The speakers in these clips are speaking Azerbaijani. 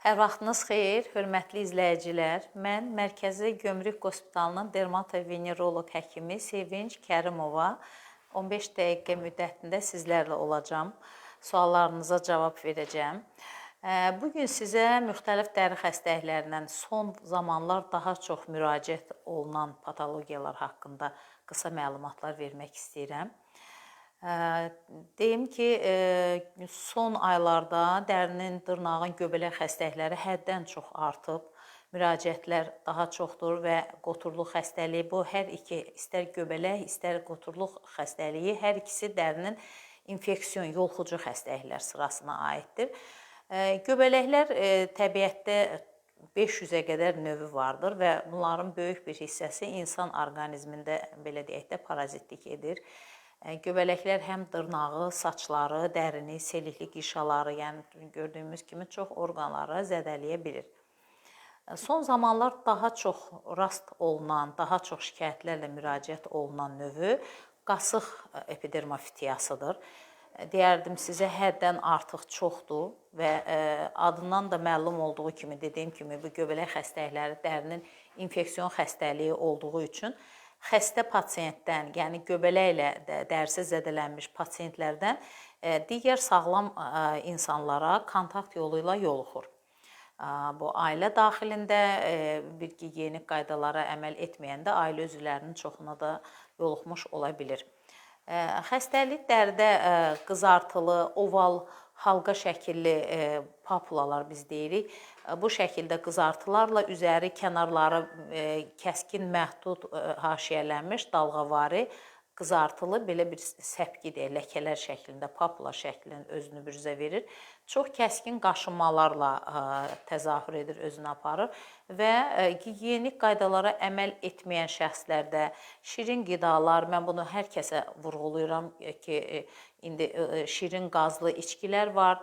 Hər vaxtınız xeyir, hörmətli izləyicilər. Mən Mərkəzi Gömrük Hospitalının dermatoveneroloq həkimi Sevinc Kərimova 15 dəqiqə müddətində sizlərlə olacağam. Suallarınıza cavab verəcəm. Bu gün sizə müxtəlif dəri xəstəliklərindən son zamanlar daha çox müraciət olunan patologiyalar haqqında qısa məlumatlar vermək istəyirəm. Deyim ki, son aylarda dərinin, dırnağın göbələk xəstəlikləri həddən çox artıb. Müraciətlər daha çoxdur və qoturluq xəstəliyi bu hər iki, istər göbələk, istər qoturluq xəstəliyi, hər ikisi dərinin infeksion, yolxucu xəstəliklər sırasına aiddir. Göbələklər təbiətdə 500-ə qədər növü vardır və bunların böyük bir hissəsi insan orqanizmində, belə deyək də, parazitlik edir. Göbələklər həm dırnağı, saçları, dərini, selikli qişaları, yəni gördüyümüz kimi çox orqanları zədələyə bilir. Son zamanlar daha çox rast olunan, daha çox şikayətlərlə müraciət olunan növü qasıq epidermofitiyasıdır. Deyərdim sizə həddən artıq çoxdur və adından da məlum olduğu kimi, dediyim kimi bu göbələk xəstəlikləri dərinin infeksion xəstəliyi olduğu üçün xəstə pasientdən, yəni göbələklə dərisi zədələnmiş pasientlərdən digər sağlam insanlara kontakt yolu ilə yoluxur. Bu ailə daxilində bir gigiyenik qaydalara əməl etməyəndə ailə üzvlərinin çoxuna da yoluxmuş ola bilir. Xəstəlik dəridə qızartılı, oval, halqa şəkilli papulalar biz deyirik. Bu şəkildə qızartılarla üzəri, kənarları kəskin, məhdud haşiyələnmiş dalğavari qızartılı belə bir səpki deyək, ləkələr şəklində, papula şəklində özünü büruzə verir. Çox kəskin qaşınmalarla təzahür edir, özünü aparır və gigiyenik qaydalara əməl etməyən şəxslərdə şirin qidalar, mən bunu hər kəsə vurğulayıram ki, indi şirin qazlı içkilər var,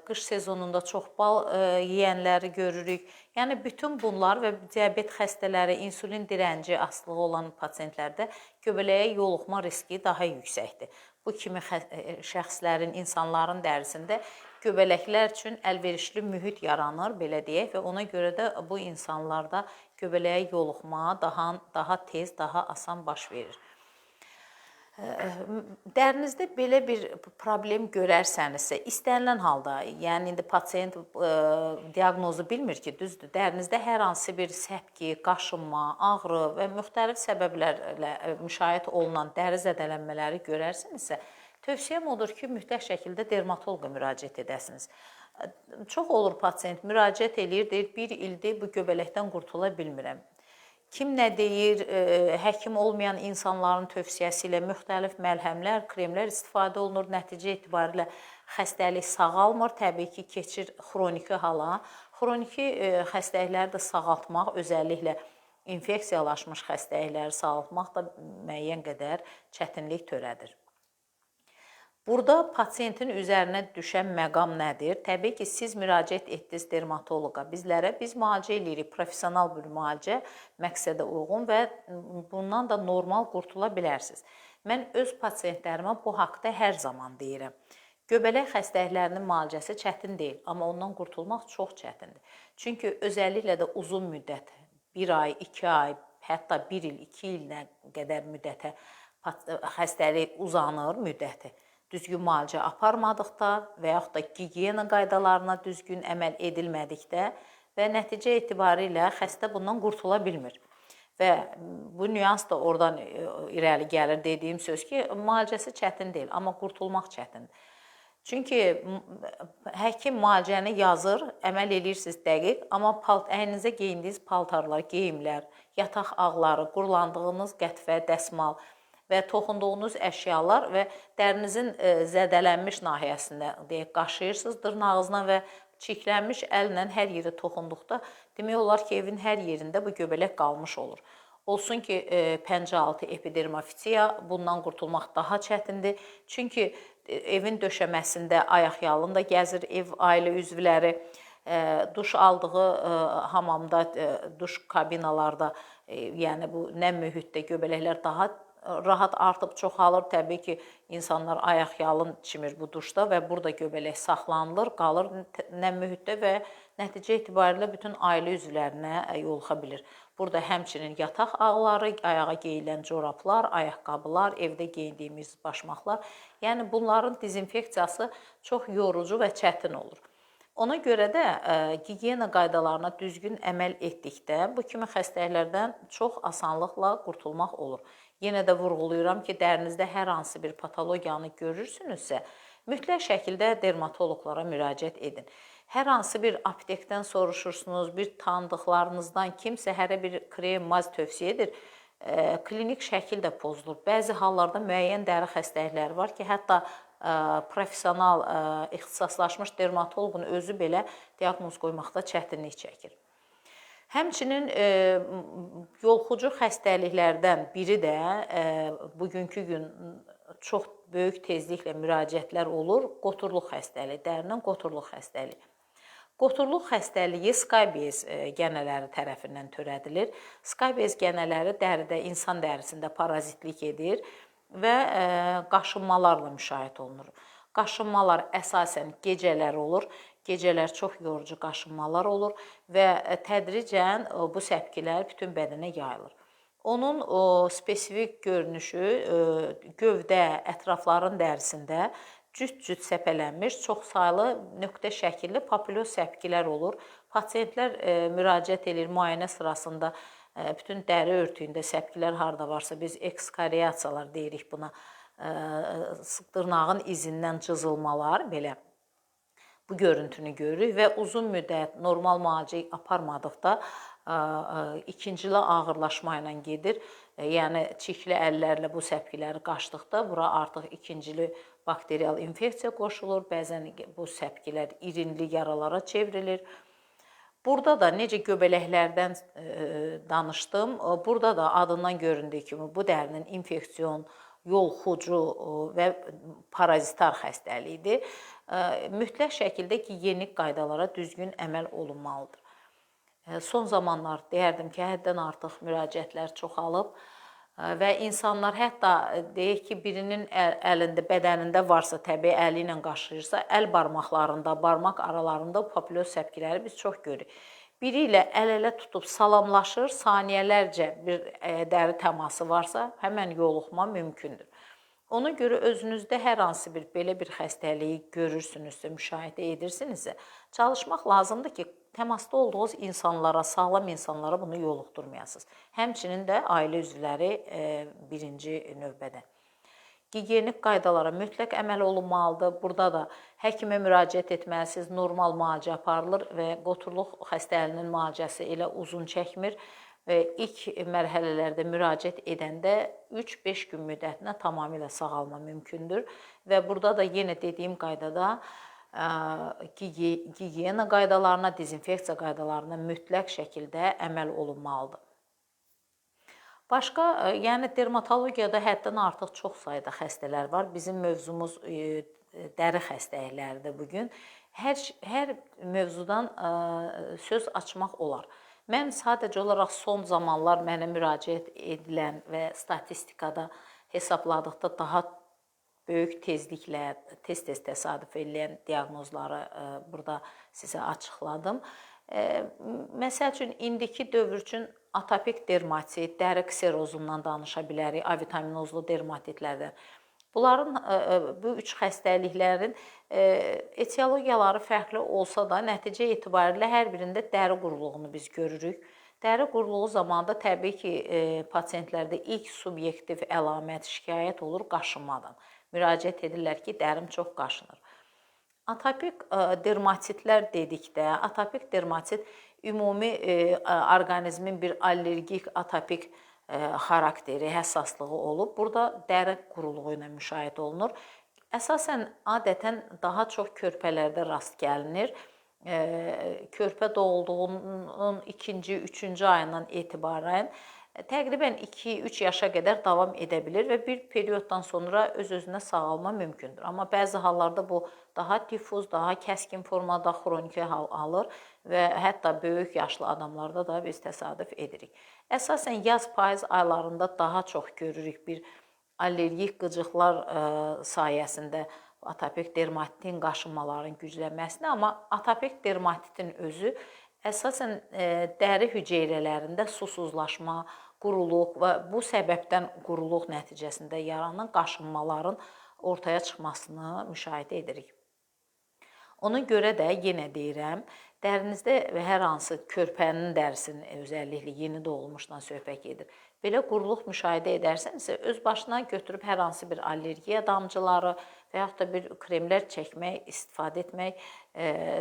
qış sezonunda çox bal yeyənləri görürük. Yəni bütün bunlar və diabet xəstələri, insulin dirənci asılığı olan pasientlərdə göbələyə yoluxma riski daha yüksəkdir. Bu kimi şəxslərin, insanların dərisində göbələklər üçün əlverişli mühit yaranır, belə deyək, və ona görə də bu insanlarda göbələyə yoluxma daha tez, daha asan baş verir. Dərinizdə belə bir problem görərsənizsə, istənilən halda, yəni indi pasient diaqnozu bilmir ki, düzdür, dərinizdə hər hansı bir səpki, qaşınma, ağrı və müxtəlif səbəblərlə müşayiət olunan dəri zədələnmələri görərsinizsə, tövsiyəm odur ki, mütləq şəkildə dermatoloqa müraciət edəsiniz. Çox olur pasient müraciət eləyir, deyir, bir ildir bu göbələkdən qurtula bilmirəm. Kim nə deyir, həkim olmayan insanların tövsiyəsi ilə müxtəlif məlhəmlər, kremlər istifadə olunur. Nəticə etibarilə xəstəlik sağalmır, təbii ki, keçir xroniki hala. Xroniki xəstəlikləri də sağaltmaq, özəlliklə infeksiyalaşmış xəstəlikləri sağaltmaq da müəyyən qədər çətinlik törədir. Burada pasientin üzərinə düşən məqam nədir? Təbii ki, siz müraciət etdiniz dermatoloqa, bizlərə, biz müalicə eləyirik, professional bir müalicə, məqsədə uyğun və bundan da normal qurtula bilərsiniz. Mən öz pasientlərimə bu haqda hər zaman deyirəm. Göbələk xəstəliklərinin müalicəsi çətin deyil, amma ondan qurtulmaq çox çətindir. Çünki özəlliklə də uzun müddət, 1 ay, 2 ay, hətta 1 il, 2 illə qədər müddətə xəstəlik uzanır müddəti. Düzgün müalicə aparmadıqda və yaxud da gigiyena qaydalarına düzgün əməl edilmədikdə və nəticə etibarilə xəstə bundan qurtula bilmir. Və bu nüans da oradan irəli gəlir dediyim söz ki, müalicəsi çətin deyil, amma qurtulmaq çətindir. Çünki həkim müalicəni yazır, əməl eləyirsiniz dəqiq, amma əyninizə geyindiyiniz paltarlar, geyimlər, yataq ağları, qurulandığınız qətvə, dəsmal və toxunduğunuz əşyalar və dərinizin zədələnmiş nahiyəsində deyək, qaşıyırsınız dırnağınızla və çirklənmiş əllə hər yerə toxunduqda demək olar ki, evin hər yerində bu göbələk qalmış olur. Olsun ki, pəncə altı epidermofitiya, bundan qurtulmaq daha çətindir. Çünki evin döşəməsində ayaqyalın da gəzir ev ailə üzvləri, duş aldığı hamamda, duş kabinalarda, yəni bu nəm mühitdə göbələklər daha rahat artıb çoxalır. Təbii ki, insanlar ayaqyalın çimir bu duşda və burada göbələk saxlanılır, qalır nəm mühitdə və nəticə etibarilə bütün ailə üzvlərinə yoluxa bilir. Burada həmçinin yataq ağları, ayağa geyilən corablar, ayaqqabılar, evdə geyindiyimiz başmaqlar, yəni bunların dezinfeksiyası çox yorucu və çətin olur. Ona görə də gigiyena qaydalarına düzgün əməl etdikdə bu kimi xəstəliklərdən çox asanlıqla qurtulmaq olur. Yenə də vurğulayıram ki, dərinizdə hər hansı bir patologiyanı görürsünüzsə, mütləq şəkildə dermatoloqlara müraciət edin. Hər hansı bir aptekdən soruşursunuz, bir tanıdıqlarınızdan kimsə hərə bir krem, maz tövsiyə edir, klinik şəkil də pozulur. Bəzi hallarda müəyyən dəri xəstəlikləri var ki, hətta professional, ixtisaslaşmış dermatoloqun özü belə diaqnoz qoymaqda çətinlik çəkir. Həmçinin yolxucu xəstəliklərdən biri də bugünkü gün çox böyük tezliklə müraciətlər olur, qoturluq xəstəliyi, dərinin qoturluq xəstəliyi. Qoturluq xəstəliyi skabies gənələri tərəfindən törədilir. Skabies gənələri dəridə, insan dərisində parazitlik edir və qaşınmalarla müşahidə olunur. Qaşınmalar əsasən gecələr olur. Gecələr çox yorucu qaşınmalar olur və tədricən bu səpkilər bütün bədənə yayılır. Onun o spesifik görünüşü gövdə, ətrafların dərisində cüt-cüt səpələnmiş çoxsaylı nöqtə şəkilli papilyoz səpkilər olur. Pasientlər müraciət edir müayinə sırasında bütün dəri örtüyündə səpkilər harda varsa biz ekskariasiyalar deyirik buna. Dırnağın izindən cızılmalar belə bu görüntünü görürük və uzun müddət normal müalicə aparmadıqda ikincili ağırlaşma ilə gedir. Yəni çirkli əllərlə bu səpkiləri qaçdıqda bura artıq ikincili bakterial infeksiya qoşulur. Bəzən bu səpkilər irinli yaralara çevrilir. Burada da necə göbələklərdən danışdım, burada da adından göründüyü kimi bu dərinin infeksion, yolxucu və parazitar xəstəliyidir. Mütləq şəkildə gigiyenik qaydalara düzgün əməl olunmalıdır. Son zamanlar deyərdim ki, həddən artıq müraciətlər çoxalıb və insanlar hətta deyək ki, birinin əlində, bədənində varsa, təbii əli ilə qaşıyırsa, əl barmaqlarında, barmaq aralarında papilyoz səpkiləri biz çox görürük. Biri ilə əl-ələ tutub salamlaşır, saniyələrcə bir dəri təması varsa, həmən yoluxma mümkündür. Ona görə özünüzdə hər hansı bir belə bir xəstəliyi görürsünüzsə, müşahidə edirsinizsə, çalışmaq lazımdır ki, təmasda olduğunuz insanlara, sağlam insanlara bunu yoluxdurmayasınız. Həmçinin də ailə üzvləri birinci növbədə. Gigiyenik qaydalara mütləq əməl olunmalıdır. Burada da həkimə müraciət etməlisiniz, normal müalicə aparılır və qoturluq xəstəliyinin müalicəsi elə uzun çəkmir və ilk mərhələlərdə müraciət edəndə 3-5 gün müddətinə tamamilə sağalma mümkündür və burada da yenə dediyim qaydada gigiyena qaydalarına, dezinfeksiya qaydalarına mütləq şəkildə əməl olunmalıdır. Başqa, yəni dermatologiyada həddən artıq çox sayda xəstələr var. Bizim mövzumuz dəri xəstəlikləridir bu gün. Hər mövzudan söz açmaq olar. Mən sadəcə olaraq son zamanlar mənə müraciət edilən və statistikada hesabladıqda daha böyük tezliklə tez-tez təsadüf eləyən diaqnozları burada sizə açıqladım. Məsəl üçün, indiki dövr üçün atopik dermatit, dəri kserozundan danışa bilərik, avitaminozlu dermatitlərdən. Bunların, bu üç xəstəliklərin etiologiyaları fərqli olsa da, nəticə etibarilə hər birində dəri quruluğunu biz görürük. Dəri quruluğu zamanında təbii ki, pasientlərdə ilk subyektiv əlamət, şikayət olur qaşınmadan. Müraciət edirlər ki, dərim çox qaşınır. Atopik dermatitlər dedikdə, atopik dermatit ümumi orqanizmin bir allergik atopik xarakteri, həssaslığı olub. Burada dəri quruluğu ilə müşahidə olunur. Əsasən, adətən daha çox körpələrdə rast gəlinir. Körpə doğulduğunun ikinci, üçüncü ayından etibarən Təqribən 2-3 yaşa qədər davam edə bilir və bir perioddan sonra öz-özünə sağalma mümkündür. Amma bəzi hallarda bu daha diffuz, daha kəskin formada xroniki hal alır və hətta böyük yaşlı adamlarda da biz təsadüf edirik. Əsasən yaz-payız aylarında daha çox görürük bir allergik qıcıqlar sayəsində atopik dermatitin qaşınmaların güclənməsini, amma atopik dermatitin özü əsasən dəri hüceyrələrində susuzlaşma, quruluq və bu səbəbdən quruluq nəticəsində yaranan qaşınmaların ortaya çıxmasını müşahidə edirik. Ona görə də yenə deyirəm, dərinizdə və hər hansı körpənin dərisinin özəlliklə yeni doğulmuşdan söhbət gedir. Belə quruluq müşahidə edərsənsə, öz başına götürüb hər hansı bir allergiya damcıları və yaxud da bir kremlər çəkmək, istifadə etmək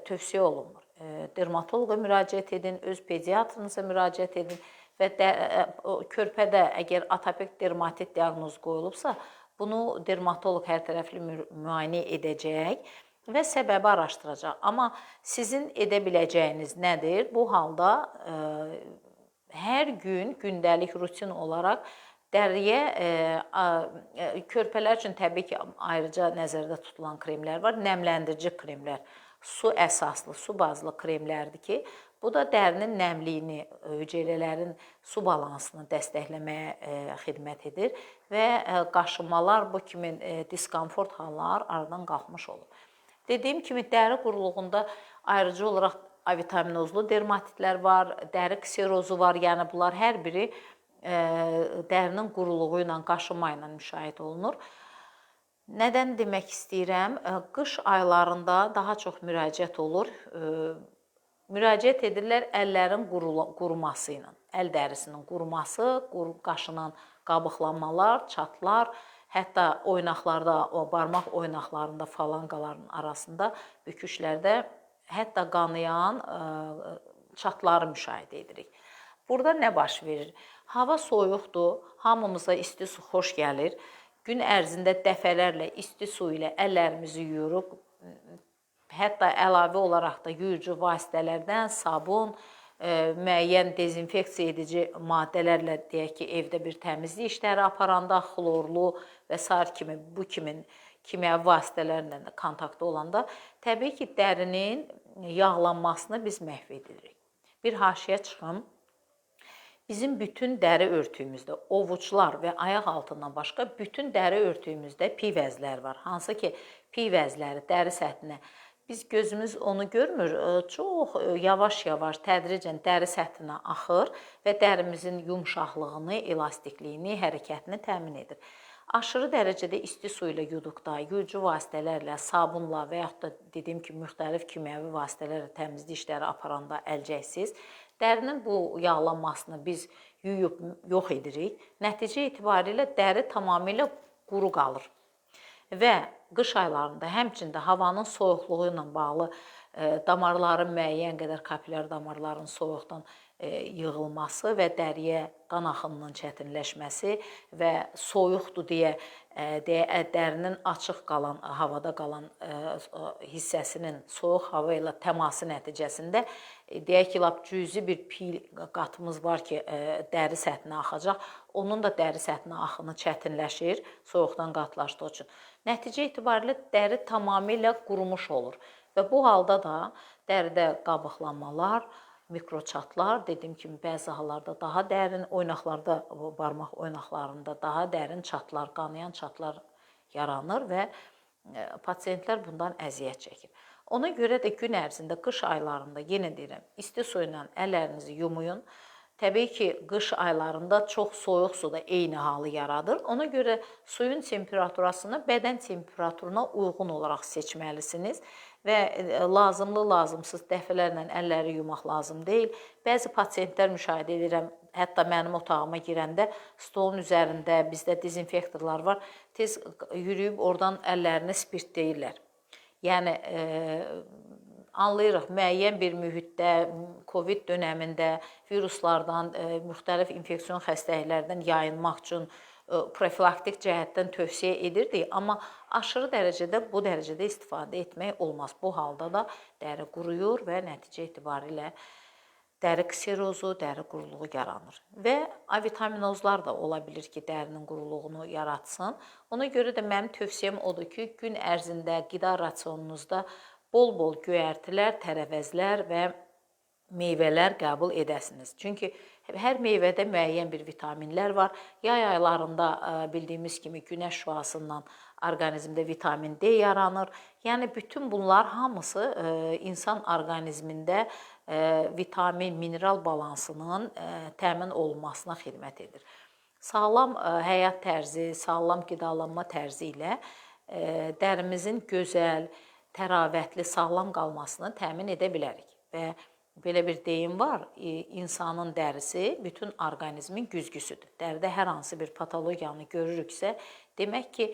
tövsiyə olunmur. Dermatoloqa müraciət edin, öz pediatrınıza müraciət edin və körpədə əgər atopik dermatit diaqnozu qoyulubsa, bunu dermatoloq hər tərəfli müayinə edəcək və səbəbi araşdıracaq. Amma sizin edə biləcəyiniz nədir? Bu halda hər gün gündəlik rutin olaraq dəriyə körpələr üçün təbii ki, ayrıca nəzərdə tutulan kremlər var, nəmləndirici kremlər, su əsaslı, su bazlı kremlərdir ki, bu da dərinin nəmliyini, hüceyrələrin su balansını dəstəkləməyə xidmət edir və qaşınmalar, bu kimi diskomfort hallar aradan qalxmış olur. Dediyim kimi, dəri quruluğunda ayrıca olaraq avitaminozlu dermatitlər var, dəri kserozu var, yəni bunlar hər biri dərinin quruluğu ilə, qaşınma ilə müşahidə olunur. Nədən demək istəyirəm? Qış aylarında daha çox müraciət olur. Müraciət edirlər əllərin quruması ilə. Əl dərisinin quruması, qaşınan qabıqlanmalar, çatlar, hətta oynaqlarda, o barmaq oynaqlarında, falanqaların arasında, büküşlərdə hətta qanayan çatları müşahidə edirik. Burada nə baş verir? Hava soyuqdur, hamımıza isti su xoş gəlir. Gün ərzində dəfələrlə isti su ilə əllərimizi yuyuruq. Hətta əlavə olaraq da yuyucu vasitələrdən sabun, müəyyən dezinfeksiya edici maddələrlə, deyək ki, evdə bir təmizlik işləri aparanda xlorlu və sair kimi bu kimi kimyəvi vasitələrlə də kontaktda olanda təbii ki, dərinin yağlanmasını biz məhv edirik. Bir haşiyə çıxım. Bizim bütün dəri örtüyümüzdə, ovuçlar və ayaq altından başqa bütün dəri örtüyümüzdə piy vəzləri var. Hansı ki, piy vəzləri dəri səthinə biz gözümüz onu görmür, çox yavaş-yavaş, tədricən dəri səthinə axır və dərimizin yumşaqlığını, elastikliyini, hərəkətini təmin edir. Aşırı dərəcədə isti su ilə yuduqda, yuyucu vasitələrlə, sabunla və yaxud da dediyim kimi müxtəlif kimyəvi vasitələrlə təmizlik işləri aparanda əlcəksiz, dərinin bu yağlanmasını biz yuyub yox edirik. Nəticə itibarilə dəri tamamilə quru qalır. Və qış aylarında həmçində havanın soyuqluğu ilə bağlı damarların müəyyən qədər kapillər damarların soyuqdan yığılması və dəriyə qan axınının çətinləşməsi və soyuqdur deyə dərinin açıq qalan, havada qalan hissəsinin soyuq hava ilə təması nəticəsində deyək ki, lap cüzi bir pil qatımız var ki, dəri səthinə axacaq. Onun da dəri səthinə axını çətinləşir soyuqdan qatlaşdığı üçün. Nəticə itibarilə dəri tamamilə qurumuş olur və bu halda da dəridə qabıqlanmalar, mikroçatlar, dediyim kimi bəzi hallarda daha dərin oynaqlarda, barmaq oynaqlarında daha dərin çatlar, qanayan çatlar yaranır və pasientlər bundan əziyyət çəkir. Ona görə də gün ərzində qış aylarında yenə deyirəm, isti su ilə əllərinizi yumuyun. Təbii ki, qış aylarında çox soyuq su da eyni halı yaradır. Ona görə suyun temperaturasını bədən temperaturuna uyğun olaraq seçməlisiniz və lazımlı, lazımsız dəfələrlə əlləri yumaq lazım deyil. Bəzi pasientlər müşahidə edirəm, hətta mənim otağıma girəndə stolun üzərində bizdə dezinfektorlar var, tez yürüyüb oradan əllərini spirtləyirlər. Yəni, anlayırıq, müəyyən bir mühitdə, COVID dönəmində viruslardan, müxtəlif infeksion xəstəliklərdən yayınmaq üçün profilaktik cəhətdən tövsiyə edirdik, amma aşırı dərəcədə bu dərəcədə istifadə etmək olmaz. Bu halda da dəri quruyur və nəticə etibarilə Dəri kserozu, dəri quruluğu yaranır və avitaminozlar da ola bilir ki, dərinin quruluğunu yaratsın. Ona görə də mənim tövsiyəm odur ki, gün ərzində qida rasionunuzda bol-bol göyərtilər, tərəvəzlər və meyvələr qəbul edəsiniz. Çünki hər meyvədə müəyyən bir vitaminlər var. Yay aylarında bildiyimiz kimi günəş şüasından orqanizmdə vitamin D yaranır. Yəni bütün bunlar hamısı insan orqanizmində vitamin, mineral balansının təmin olunmasına xidmət edir. Sağlam həyat tərzi, sağlam qidalanma tərzi ilə dərimizin gözəl, təravətli, sağlam qalmasını təmin edə bilərik və belə bir deyim var, insanın dərisi bütün orqanizmin güzgüsüdür. Dəridə hər hansı bir patologiyanı görürüksə, demək ki,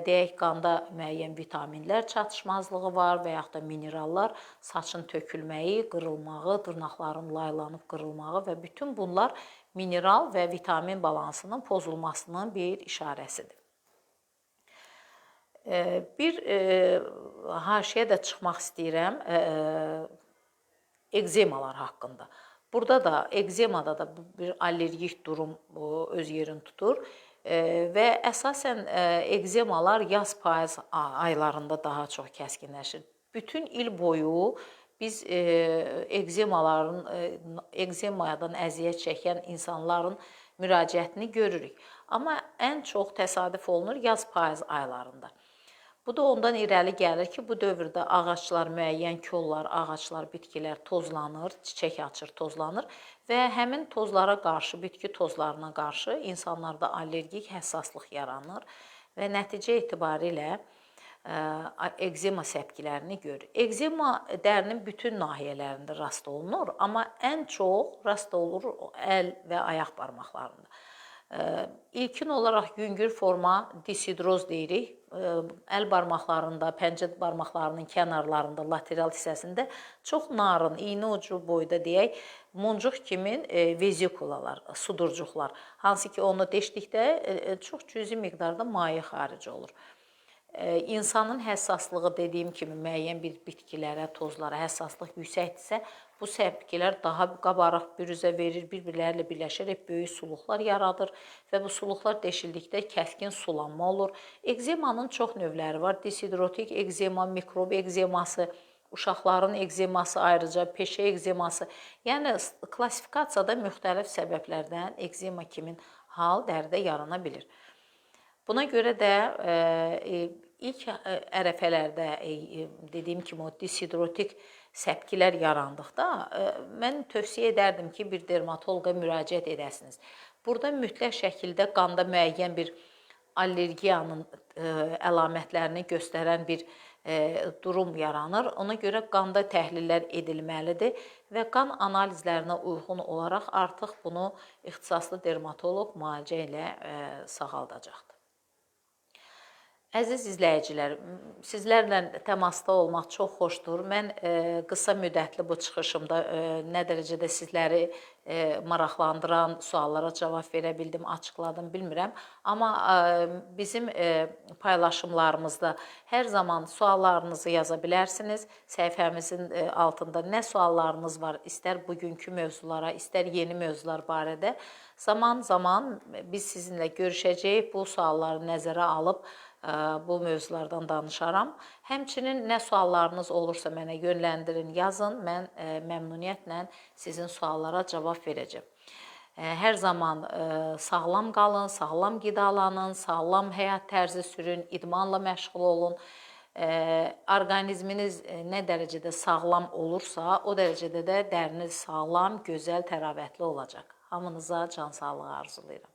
deyək qanda müəyyən vitaminlər çatışmazlığı var və yaxud da minerallar, saçın tökülməyi, qırılmağı, dırnaqların laylanıb qırılmağı və bütün bunlar mineral və vitamin balansının pozulmasının bir işarəsidir. Bir haşiyə də çıxmaq istəyirəm ekzemalar haqqında. Burada da ekzemada da bir allergik durum öz yerini tutur və əsasən ekzemalar yaz-payız aylarında daha çox kəskinləşir. Bütün il boyu biz ekzemaların, ekzemadan əziyyət çəkən insanların müraciətini görürük. Amma ən çox təsadüf olunur yaz-payız aylarında. Bu da ondan irəli gəlir ki, bu dövrdə ağaclar, müəyyən kollar, ağaclar, bitkilər tozlanır, çiçək açır, tozlanır və həmin tozlara qarşı, bitki tozlarına qarşı insanlarda allergik həssaslıq yaranır və nəticə etibarilə ekzema səpkilərini görür. Ekzema dərinin bütün nahiyələrində rast olunur, amma ən çox rast olunur əl və ayaq barmaqlarında. İlkin olaraq yüngül forma disidroz deyirik. Əl barmaqlarında, pəncə barmaqlarının kənarlarında, lateral hissəsində çox narın, iynə ucu boyda deyək, muncuq kimi vezikulalar, sudurcuqlar, hansı ki onu deşdikdə çox cüzi miqdarda maye xaric olur. İnsanın həssaslığı dediyim kimi müəyyən bir bitkilərə, tozlara həssaslıq yüksəkdirsə, bu səpkilər daha qabarıq bürüzə verir, bir-birləri ilə birləşərək böyük suluqlar yaradır və bu suluqlar deşildikdə kəskin sulanma olur. Ekzemanın çox növləri var. Disidrotik ekzema, mikrob ekzeması, uşaqların ekzeması ayrıca, peşə ekzeması. Yəni klassifikasiyada müxtəlif səbəblərdən ekzema kimi hal dəridə yarana bilir. Buna görə də ilk ərəfələrdə dediyim kimi o disidrotik səpkilər yarandıqda mən tövsiyə edərdim ki, bir dermatoloqa müraciət edəsiniz. Burada mütləq şəkildə qanda müəyyən bir allergiyanın əlamətlərini göstərən bir durum yaranır. Ona görə qanda təhlillər edilməlidir və qan analizlərinə uyğun olaraq artıq bunu ixtisaslı dermatoloq müalicə ilə sağaldacaqdır. Əziz izləyicilər, sizlərlə təmasda olmaq çox xoşdur. Mən qısa müddətli bu çıxışımda nə dərəcədə sizləri maraqlandıran suallara cavab verə bildim, açıqladım, bilmirəm. Amma bizim paylaşımlarımızda hər zaman suallarınızı yaza bilərsiniz. Səhifəmizin altında nə suallarınız var, istər bugünkü mövzulara, istər yeni mövzular barədə zaman-zaman biz sizinlə görüşəcəyik. Bu sualları nəzərə alıb bu mövzulardan danışaram. Həmçinin nə suallarınız olursa mənə yönləndirin, yazın. Mən məmnuniyyətlə sizin suallara cavab verəcəm. Hər zaman sağlam qalın, sağlam qidalanın, sağlam həyat tərzi sürün, idmanla məşğul olun. Orqanizminiz nə dərəcədə sağlam olursa, o dərəcədə də dəriniz sağlam, gözəl, təravətli olacaq. Hamınıza can sağlığı arzulayıram.